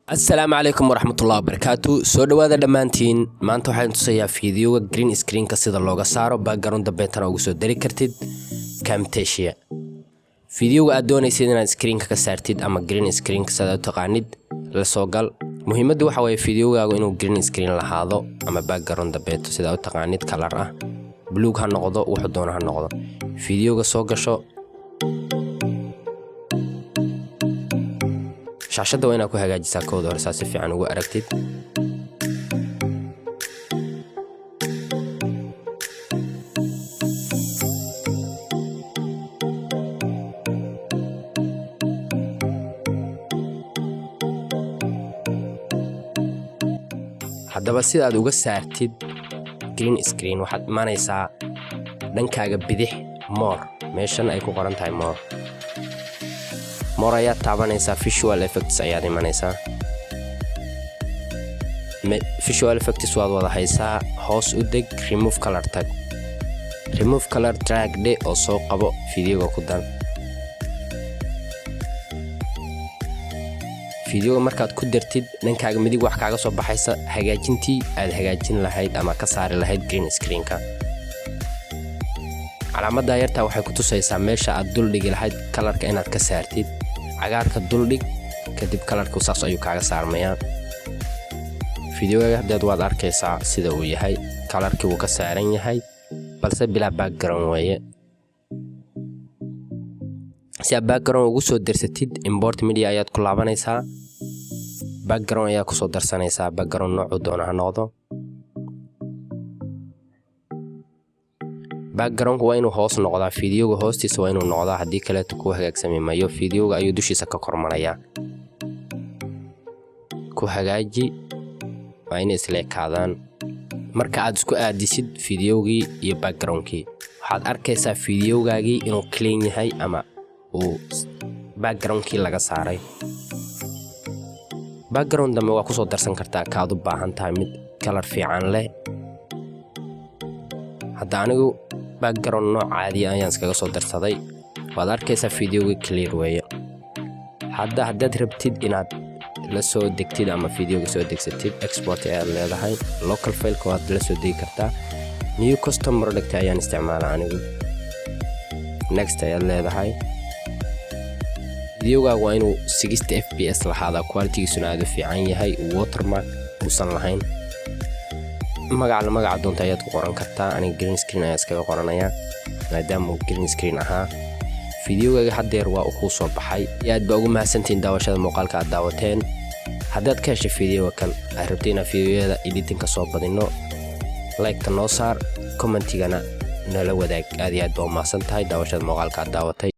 Asalaamu calaykum waraxmatullahi wabarakaatu. Soo dhowaada dhammaantiin. Maanta waxaan tusayaa fiidiyoga green screenka sida looga saaro, background dambeetana ugu soo dari kartid Camtasia. Fiidiyoga aad doonaysid inaad screenka ka saartid ama green screenka sidaad u taqaanid la soo gal. Muhiimaddu waxa weeye fiidiyogaagu inuu green screen lahaado ama background dambeeto, sidaa u taqaanid, color ah, buluug ha noqdo, wuxuu doono ha noqdo. Fiidiyoga soo gasho shaashadda, waa inaad ku hagaajisaa kooda hore saa si fiican ugu aragtid. Haddaba, sida aad uga saartid green screen, waxaad imaanaysaa dhankaaga bidix, more, meeshan ay ku qoran tahay more. More ayaad taabanaysaa, visual effects ayaad imanaysaa. Visual effects waad wada haysaa. Hoos u deg, remove color tag. Remove color drag dhe oo soo qabo, fiidiyoga ku dar. Fiidiyoga markaad ku dartid, dhankaaga midig wax kaaga soo baxaysa hagaajintii aad hagaajin lahayd ama ka saari lahayd green screenka. Calaamadda yartaa waxay ku tusaysaa meesha aad duldhigi lahayd colorka inaad ka saartid. Cagaarka duldhig, kadib colorku saas ayuu kaaga saarmayaa. Fiidiyoga haddeed waad arkaysaa sida uu yahay, colorkii wuu ka saaran yahay, balse bilaa background weeye. Si aad background ugu soo darsatid, import media ayaad ku laabanaysaa, background ayaa kusoo darsanaysaa. Background noocuu doona ha noqdo. Backgroundku waa inuu hoos noqdaa, fiidiyoga hoostiisa waa inuu noqdaa. Haddii kaleeto kuu hagaagsami mayo, fiidiyoga ayuu dushiisa ka kormarayaa. Ku hagaaji, waa inay isla ekaadaan. Marka aad isku aadisid fiidiyowgii iyo backgroundkii, waxaad arkaysaa fiidiyowgaagii inuu clean yahay ama uu backgroundkii laga saaray. Background dambe waa kusoo darsan kartaa kaad u baahan tahay, mid color fiican leh. Hadda anigu background nooc caadiya ayaan iskaga soo darsaday. Waad arkaysaa, fiidiyowgii clear weeye. Hadda haddaad rabtid inaad la soo degtid ama fiidiyowga soo degsatid, export ayaad leedahay. Local fileka waad la soo degi kartaa. New custom product ayaan isticmaala anigu. Next ayaad leedahay. Fiidiyowgaagu waa inuu 60 FPS lahaadaa, qualitygiisuna aad u fiican yahay, watermark uusan lahayn. Magaca magaca doonta ayaad ku qoran kartaa. Aniga green screen ayaa iskaga qoranayaa maadaama uu green screen ahaa. Fiidiyowgaaga haddeer waa uu kuu soo baxay. Aad baa ugu mahadsantihiin daawashada muuqaalka aad daawateen. Haddaad ka heshay fiidiyoga kan, aad rabtay inaad fiidiyoyada editingka soo badinno, liketa noo saar, commentigana nala wadaag. Aad iyo aad baa u mahadsan tahay daawashada muuqaalka aad daawatay.